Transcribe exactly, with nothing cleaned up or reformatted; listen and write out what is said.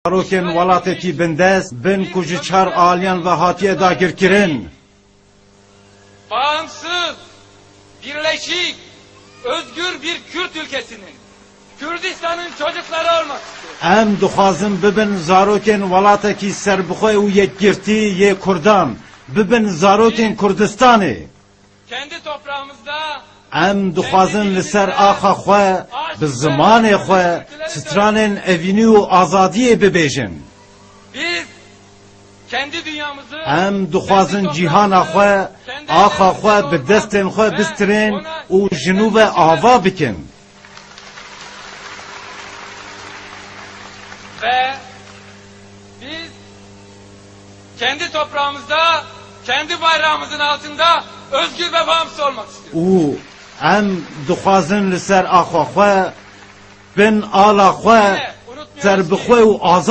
zarokên welatekî bindest bin ku ji çar aliyan ve hatiye dagirkirin. Bağımsız, birleşik, özgür bir Kürt ülkesinin, Kürdistan'ın çocukları olmak istiyorum. Em dixwazin bibin zarokên welatekî serbixwe û yekgirtî yê Kurdan, bibin zarokên Kurdistanê. Kendi toprağımızda Em dixwazin li ser axa xwe, bi zimanê xwe, stranên evînî û azadiyê bibêjin. Biz kendi dünyamızı, Em dixwazin cîhana xwe, axa xwe bi destên xwe bistirin û ji nû ve ava bikin. Ve biz kendi toprağımızda, kendi bayrağımızın altında özgür ve bağımsız olmak istiyoruz. Û em dixwazin li ser axa xwe, bin ala xwe, serbixwe û azad